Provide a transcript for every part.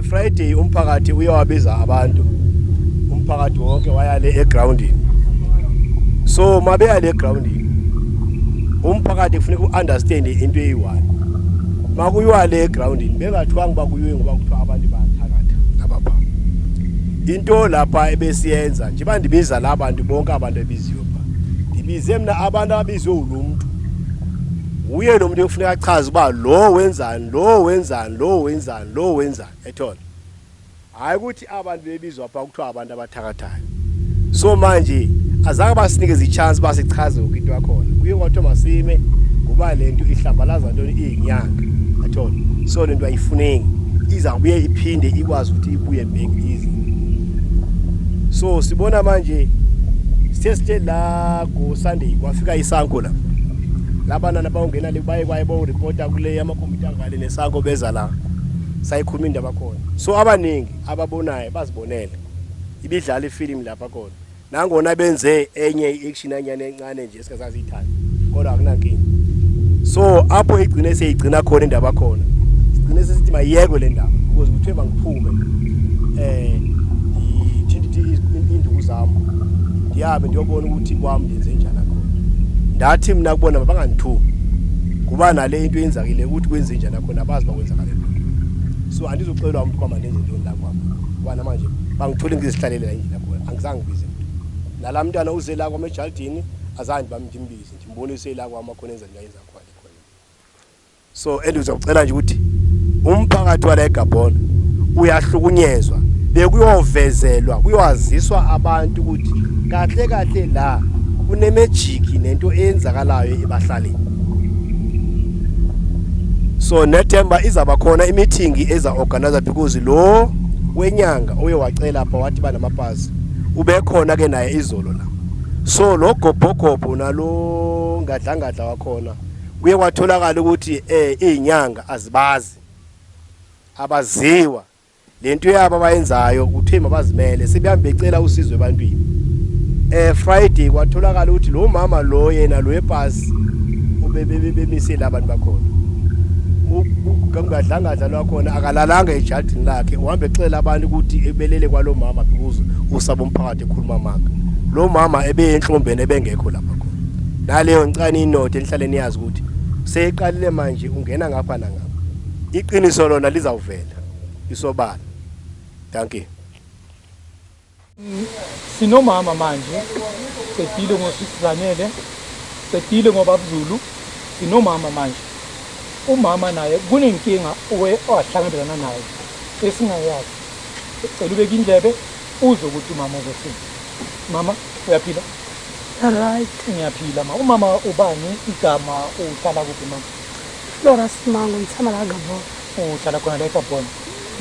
Friday umphakathi uyawabiza abantu, umphakathi wonke waya le egroundini. So mabeya le egroundini, umphakathi kufuneka u-understand into eyi-one. Makuyiwa le egroundini, bengathiwanga uba kuyiwe ngoba kuthiwa abantu bayathakatha abapha. Into lapha ebesiyenza njengoba ndibiza la bantu bonke, abantu ebiziwe pha, ndibize mna abantu ababizwe ulo mntu. Uye lo muntu ekufuneka achaze uba lo wenzani, lo wenzani, lo wenzani, lo wenzani, ethola. Hayi ukuthi abantu bebizwa pha kuthiwa abantu abathakathayo. So manje azange basinikeze i-chance basichaze yonke into yakhona. Kuye kwathiwa masime ngoba le nto ihlambalaza ntoni, iyinyanga, athola. So le nto ayifuneki, iza kubuye iphinde ikwazi ukuthi ibuye back easy. So sibona manje sithe la go Sunday kwafika iSANCO la, labantwana bawungena le, baye kwaye bawuripota kule amakhompyutha ngale neSANCO, beza la sayikhuluma indaba khona. So abaningi ababonayo bazibonele ibidlala ifilimu lapha khona, nangona benze enye i-action anyane encane nje esingazaziyithanda, kodwa akunankinga. So apho igcine seyigcina khona indaba khona, sigcine sesithi mayiyekwe le ndaba because kuthiwe mangiphume ngithintithe induku zami, ndiyabe ndiyobona ukuthi kwami ndenze njani khona. Ndathi mina kubona mabangandithumi kuba nale into eyenzakile ukuthi kwenze njani khona, abazi bakwenzakale ntoni. So andizoxelwa umuntu uba mandenze ntoni la kwami, kuba namanje bangithole ngizihlalele la endlini yakhona, angizange ngibize muntu. Nala mntwana uze la kwami ejardini, azange bami ndimbize, ndimbonise la kwami akhona enza nto ayenza khona khona. So endizokucela nje ukuthi umphakathi wala eGabon uyahlukunyezwa, bekuyovezelwa, kuyowaziswa abantu ukuthi kahle kahle la kunemejiki nento eyenzakalayo ebahlalini. So nethemba izaba khona i-meeting eza organizer because lo wenyanga oye wacela apha wathi banamapasi ubekhona ke naye izolo la. So lo gobhogobho nalo ngadlangadla wakhona kuye kwatholakala ukuthi izinyanga azibazi, abaziwa lento yabo abayenzayo, kuthiwe mabazimele, sebehamba becela usizo ebantwini. Friday kwatholakala ukuthi lo mama lo yena lo wepasi ubebemise labantu bakhona ungadlangadla lwakhona, akalalanga ejardini lakhe, uhamba ecela abantu ukuthi ebelele kwalo mama because usaba umphakathi ekhuluma amanga. Lo mama ebeyentlombeni, ebengekho lapha khona. Naleyo ncane inothi enhlaleni yazi ukuthi seyiqalile manje ungena ngapha nangapha, iqiniso lona lizawuvela isobala. Thank you. Sinomama manje, cedile ngosisizanele, cedile ngobabZulu, sinomama manje. Umama naye kunenkinga owe wahlangabezana nayo esingayazi. Cela ubeke indlebe uzwe ukuthi umama uzothini. Mama, uyaphila? Right. Ngiyaphila ma. Umama ubani igama, uhlala kuphi mama? Flora Simango, ngitshama la Gabon. Uhlala khona la eGabon.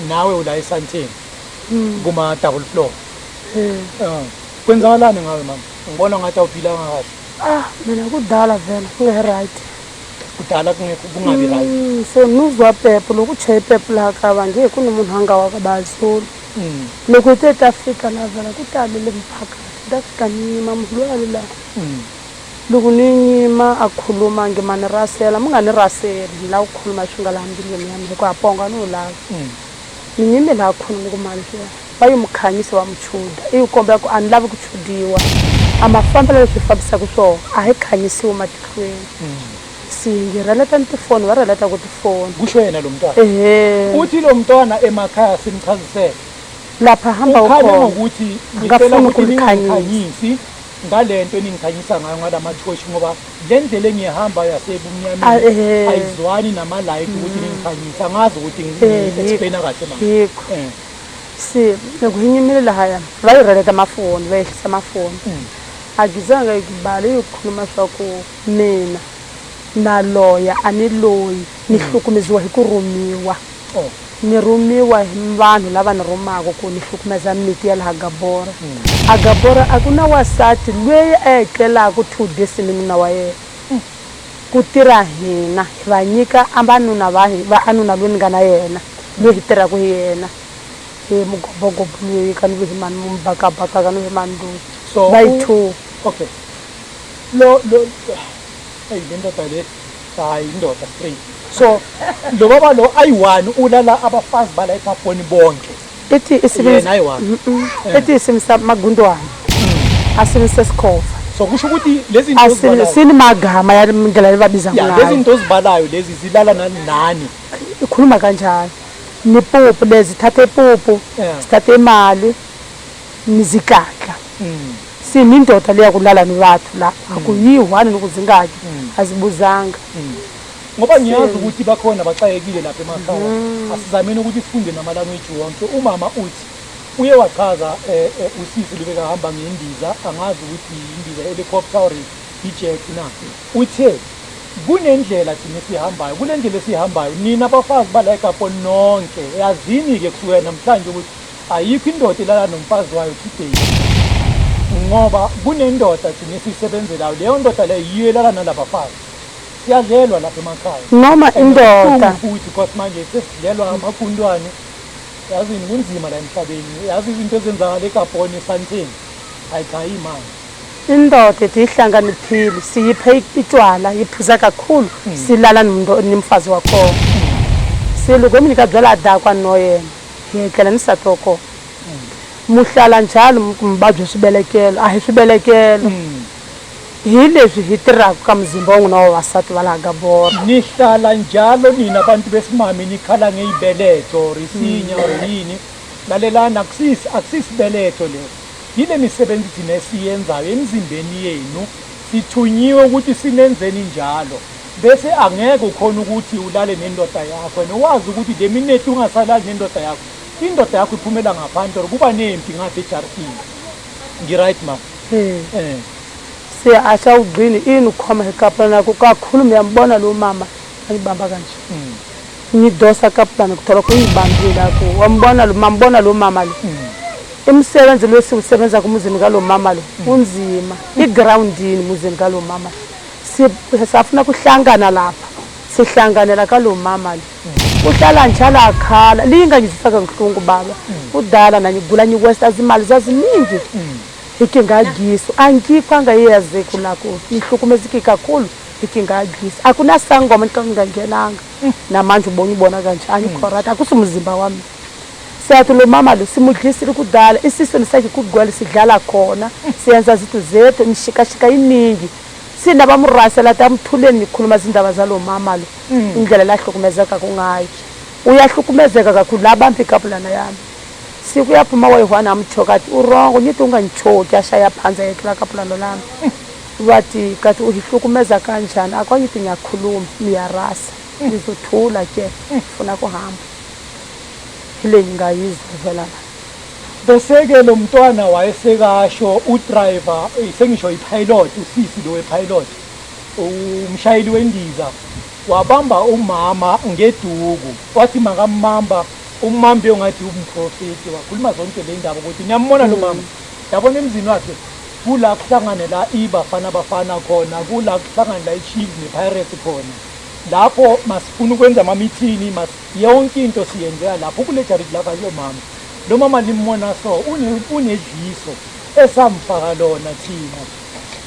Nawe ula eSandton kuma double floor. Eh. Kwenzakalani ngawe mama? Ngibona ngathi awuphilanga kahle. Ah, mina kudala vele kunge right. Kudala kungekho kungabi right. So nuzwa pepo loko chaye pepo laha ka va nge ku ni munhu a nga wa ka bazulu. Loko hi te ta fika la vhela ku talele mphakathi, ta fika ni yima munhu loyi a le la. Loko ni yima a khuluma nge ma ni rasela, mi nga ni raseli, ni lava ku khuluma swi nga laha mbilwini ya mina hikuva a pongo a ni wu lavi. Ni yime laha khuluma ku mali va yi mu khanyisa va mu chuda, i yi kombela ku a ni lavi ku chudiwa. A mafambelo leswi fambisaka swona a hi khanyisiwi matihlweni. Si ngi releta ni tifoni, va releta ku tifoni. Kusho yena lo mntwana. Ehhe. Uthi lo mntwana emakhaya simchazisele. Lapha hamba Ukhale ukhona. ngokuthi ngicela Akafuni ukuthi ukulikhanyisa. ningangikhanyisi ngalento eningikhanyisa ngayo ngalamathoshi, ngoba le ndlela engihamba yasebumnyameni Ah, ehhe. ayizwani nama-light ukuthi ningikhanyise. Angazi ukuthi Eh, ngi-explaina kahle mama. Yikho. Si loko hi nyimile lahaya va yi releta mafoni, va ehlisa mafoni. A gizanga yi kubala yi khuluma swa ku mina na loya a ni loyi, ni hlukumeziwa hi ku rhumiwa. Oh. Ni rhumiwa hi vanhu lava ni rhumaka ku ni hlukumeza miti ya laha Gabora. A Gabora a ku na wansati loyi a etlelaka 2 days ni nuna wa yena. Ku tirha hina hi va nyika a vanuna va va anuna loyi ni nga na yena, loyi hi tirhaka hi yena. Hi mugobogobo loyi ka ni hi mani mubakabaka ka ni hi mani loyi. So Va yi 2. Okay. Lo lo hey, le ndoda le. Hayi, indoda straight. So lo baba lo ayi-one ulala abafazi bala eGabon bonke. Ithi Yena ayi-one. Ithi isebenzisa magundwane, asebenzisa sikhova. So kusho ukuthi lezi zinto ozibalayo, Sini magama ya ndlela lebabiza ya, lezi ngayo. zinto ozibalayo lezi zilala nani? Ikhuluma kanjalo nipupu lezi, thatha ipupu, sithathe imali nizikakla. Sinindoda leya kulala nibathu la akuyi-one nokuzingaki, azibuzanga. Ngoba ngiyazi ukuthi bakhona baxakekile lapha emakhaya, asizameni ukuthi sifunde nama-language wonke. Umama uthi uye wachaza usisi lubekahamba ngendiza, angazi ukuthi indiza, helicopter or i-jet na. Uthe kunendlela thina esihambayo, kule ndlela esihambayo nina abafazi bala eGabon nonke yazini-ke kusukela namhlanje ukuthi ayikho indoda elala nomfazi wayo today, ngoba kunendoda thina esiyisebenzelayo, leyo ndoda leyo yiyo elala nalabafazi. Siyadlelwa lapha emakhaya. Noma And indoda kubuhlungu futhi because manje sesidlelwa ngamagundwane. Yazini, kunzima la emhlabeni. Yazi izinto ezenzakala eGabon esanteni, hayi cha, imali. Indoda ethi ihlakaniphile, siyiphe itshwala, iphuza kakhulu, silala nomfazi wakhona. Se loko mi nyika byala, a dakwa no yena, hi etlela ni nsati wa kona. Muhlala njalo muvabyi swibelekelo, a hi swibelekelo, hi leswi hi tirhaka ka muzimba wa n'wina wa vavasati va laha Gabon. Nihlala njalo nina abantu besimame nikhala ngeyibeletho or isinya or yini. Lalelani, akusisibeletho leso, yile misebenzi thina esiyenzayo emizimbeni yenu. Sithunyiwe ukuthi sinenzeni njalo, bese angeke ukhona ukuthi ulale nendoda yakho and wazi ukuthi the minute ungasalali nendoda yakho, indoda yakho iphumela ngaphandle or kuba nempi ngapha ejaridini. Ngi-right, ma? Se asawugcini ini ukhoma hi kapulana ku kakhulu. Miyambona lo mama ayibamba kanje, ngidosa kapulana kuthola kuyibambile ku wambona lo mambona lo mama lo. Imisebenzi lo esiwusebenza kumuzini kalo mama lo unzima igroundini muzini kalo mama. Safuna kuhlangana lapha, sihlanganela kalo mama lo, uhlala njalo akhala lingangizisa kabuhlungu baba. Kudala nangigula, ngiwesta zimali zaziningi, inkinga yagiso angikho angayeyazi kulako, ngihlukumezeke kakhulu. Inkinga yagiso, akunasangoma ngingangenanga. Namanje ubona ubona kanje, angikho right, akusumzimba wami. Siyathi lo mama lo simudlisile kudala, isisweni sakhe kugcwele, sidlala khona, siyenza zinto zethu, imishikashika iningi. Sinabamurasela tamthuleni, nikhuluma izindaba zalo mama lo, indlela lahlukumezeka kungayo. Uyahlukumezeka kakhulu la bampa ikapulana yami. Siku uyaphuma wayi-one amchoka, athi urongo, ngithi ungangichoki, ashaya phansi, ayekela kapulano lami. Wathi kathi uhlukumeza kanjani? Akwangithi ngiyakhuluma niyarasa, ngizothula ke, funa kuhamba ile ngingayizwa vela la. Bese-ke lo mntwana wayesekasho udriver, sengisho i-pilot, usisi lo we-pilot, umshayeli wendiza, wabamba umama ngeduku, wathi makambamba ummambe ongathi umprofeti, wakhuluma zonke le ndaba ukuthi niyambona lo mama, yabona emzini wakhe kula kuhlangane la iBafana Bafana khona, kula kuhlangane la i-Chiefs ne-Pirates khona. Lapho masifuna ukwenza amamithini, mas yonke into siyenzela lapho kule jaridi lapha. Lo mama, lo mama limbona so unedliso esamfaka lona thina.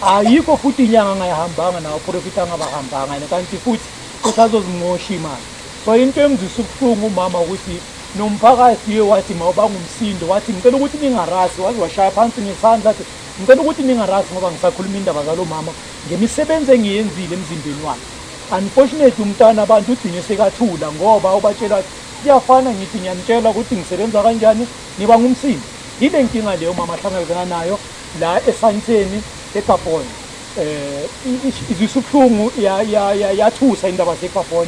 Ayikho futhi inyanga angayihambanga nabaprofita angabahambanga yena, kanti futhi usazozimosha imali. So into emzwisa ubuhlungu umama ukuthi nomphakathi uye wathi mawubangumsindo, wathi ngicela ukuthi ningarasi, waze washaya phansi ngesandla, athi ngicela ukuthi ningarasi ngoba ngisakhuluma indaba zalo mama ngemisebenzi engiyenzile emzimbeni wakhe. Unfortunately umntana abantu ugcine sekathula ngoba ubatshela wathi kuyafana, ngithi ngiyanitshela ukuthi ngisebenza kanjani, niba ngumsindo. Yile nkinga leyo mama ahlangabezana nayo la eSandton eGabon. Izwisa ubuhlungu, yathusa indaba zeGabon.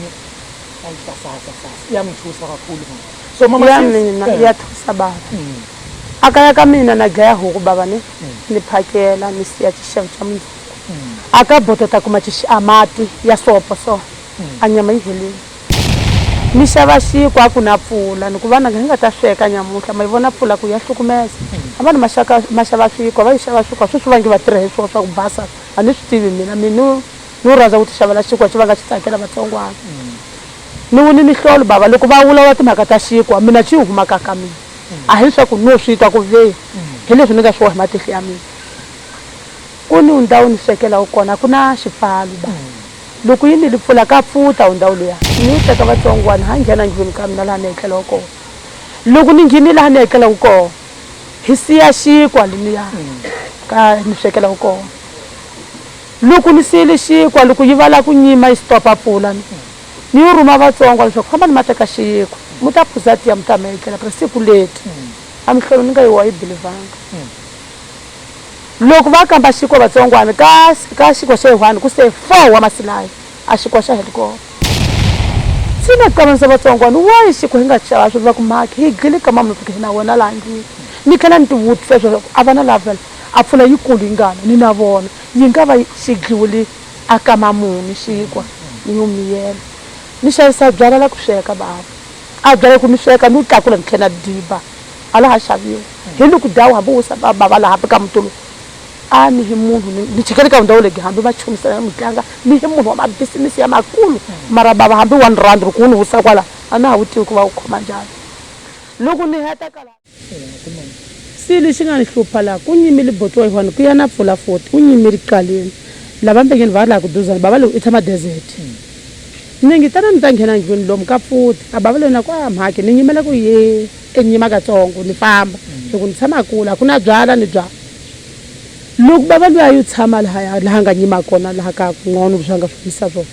Ayisasasa iyangithusa kakhulu mama. So mama Ya mina iyathusa baba. Akaya ka mina na dlaya huku baba, ne ni phakela, ni siya xixevo xa mundzuku. Aka boto ta kuma a mati ya sopo, so a nyama yi helile. Ni xava xinkwa, a ku na mpfula, ni ku vana hi nga ta sweka nyamuntlha, ma yi vona mpfula ku ya hlukumeza. A vanhu maxaka ma xava swinkwa, va yi xava swinkwa sweswi, va nge va tirha hi swona swa ku basa, a ni swi tivi mina. Mina ni rhandza ku ti xavela xinkwa xi va nga xi tsakela vatsongwana. Ni wini mihlolo baba, loko va vulavula timhaka ta xinkwa, mina xi humaka ka mina, a hi swa ku no swi twa ku ve hi leswi ni nga swi vona hi matihlo ya mina. Ku ni ndhawu ni swekelaku kona, ku na xipfalo ba. Loko yi nile mpfula ka pfuta ndhawu luya ni teka vatsongwana ha nghena ndlwini ka mina laha ni etlelaka kona. Loko ni nghenile laha ni etlelaka kona hi siya xinkwa leniya ka ni swekelaka kona. Loko ni siyile xinkwa loko yi va la ku nyima yi stopa mpfula ni ni yo rhuma vatsongwa leswaku fambani ma teka xinkwa mi ta phuza tiya mi ta mi etlela phela se ku late a mihlolo ni nga yi wa yi believ-anga. Loko va kamba xinkwa vatsongwana ka ka xinkwa xa yi-one ku se 4 wa masilayi a xinkwa xa heli kona. Se na qavanisa vatsongwana why xinkwa hi nga xava swi va ku mhakhi hi dlile ka mama hi na wena laha ndlwini ni tlhela ni ti vutisa leswaku a va na lava a pfula yikulu yi ngana ni na vona yi nga va xi dliwile a ka mamuni xinkwa ni yo miyela ni xavisa byalwa la ku sweka bava a byalwa ku ni sweka ni wu tlakula ni tlhela na diba a la ha xaviwi hi loko dawu hambi wo bava laha ka muti a ni hi munhu ni chekele ka ndhawu legi hambi va chumisela mutlanga ni hi munhu wa mabisinisi ya makulu mara bava hambi 1 rand loko wu ni wusa kwala a na ha wu tivi ku va wu khoma njhani loko ni heta kala se lexi nga ni hlupha laha ku nyimile boti wa yi-one ku ya na pfula futhi u nyimile qaleni lava mbengeni va laha ku duzana bava lowu i tshama desert ni ngi tana ni ta nghena ndlwini lomu ka pfuti a bava loyi na ku a mhakhi ni nyimela ku ye e nyima katsongo ni famba hi ku ni tshama kule a ku na byala ni byala loko bava luya yo tshama lahaya laha nga nyima kona laha ka kun'wana swi nga swi yisa swona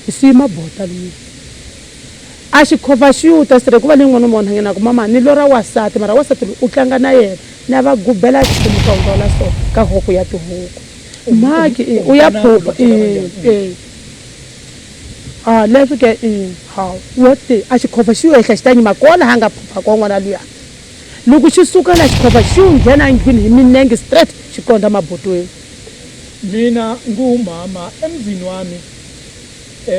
hi siyi mabota luya a xikhova xi yu ta sire ku va ni n'wana wa nhwanyana ku mama ni lora wasati mara wasati loyi u tlanga na yena na va gubela nchumu ka hundza so ka hoko ya tihuku mhaki u ya phupha a leswi ke ha what a xikhova xi yo ehla xi ta nyima kona laha nga phupha ko n'wana luya loko xi suka la xikhova xi wu nghena endlwini hi minenge straight xi kondza mabotweni. Mina ngiwumama emzini wami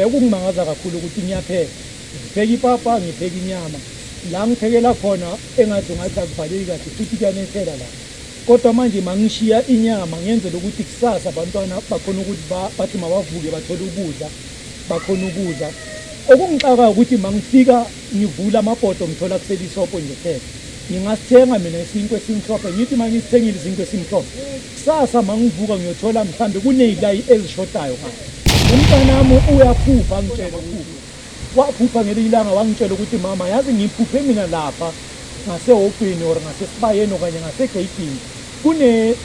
okungimangaza kakhulu ukuthi ngiyapheka ngipheka ipapa ngipheka inyama la ngiphekela khona engathi ungathi akuvaleki kahle futhi kuyanethela la kodwa manje mangishiya inyama ngenzela ukuthi kusasa abantwana bakhona ukuthi bathi mabavuke bathole ukudla bakhona ukudla okungixaka ukuthi mangifika ngivula amabhodo ngithola kusele isobho nje kuphela ngingasithenga mina isinkwa esimhlophe ngithi uma ngisithengile isinkwa esimhlophe kusasa mangivuka ngiyothola mhlambe kunezilayi ezishodayo ngapha umntanami uyaphupha angitshela ukuthi waphupha ngelinye ilanga wangitshela ukuthi mama yazi ngiphuphe mina lapha ngasehobhini or ngasesibayeni okanye ngasegeyidini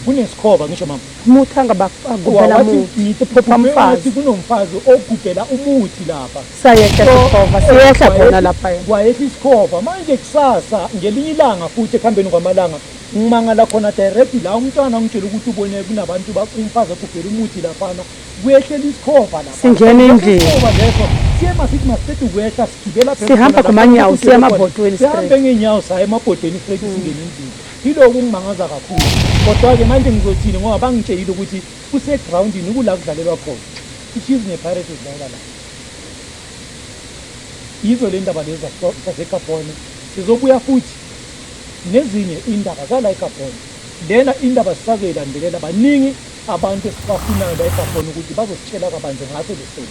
kunesikhova ngisho mama umuthi angabagubhela umuthi uphupha umfazi kunomfazi ogubhela umuthi lapha sayehla isikhova siyehla khona lapha kwayehla isikhova manje kusasa ngelinye ilanga futhi ekuhambeni kwamalanga ngimangala khona direct la umntwana ungitshela ukuthi ubone kunabantu umfazi ogubhela umuthi laphana kuyehlela isikhova lapha singena endlini isikhova leso siye masithi masiqeda ukwehla sigibela phezulu sihamba ngamanyawo siya emabhodweni sihambe ngeenyawo saya emabhodweni straight singene endlini yiloko kungimangaza kakhulu kodwa-ke manje ngizothini ngoba bangitshelile ukuthi kusegrawundini kula kudlalelwa khona i-Chiefs ne-Pirates zidlalela la yizo le ndaba lezi zaseGabon sizobuya futhi nezinye indaba zala eGabon lena indaba sisazoyilandelela baningi abantu esibafunayo la eGabon ukuthi bazositshela kabanzi ngaso lesi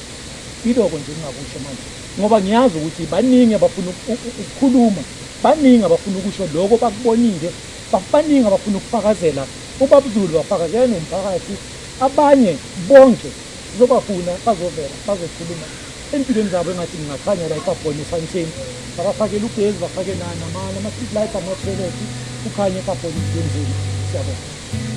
iloko nje ngingakusho manje ngoba ngiyazi ukuthi baningi abafuna ukukhuluma baningi abafuna ukusho lokho bakubonile baningi abafuna ukufakazela ubabuzulu bafakazela nomphakathi abanye bonke sizobafuna bazovela bazokhuluma empilweni zabo engathi ngingakhanya la eGabon eSandton babafakele ugezi bafake nama-street light ama-toilet kukhanye eGabon empilweni zenu siyabonga.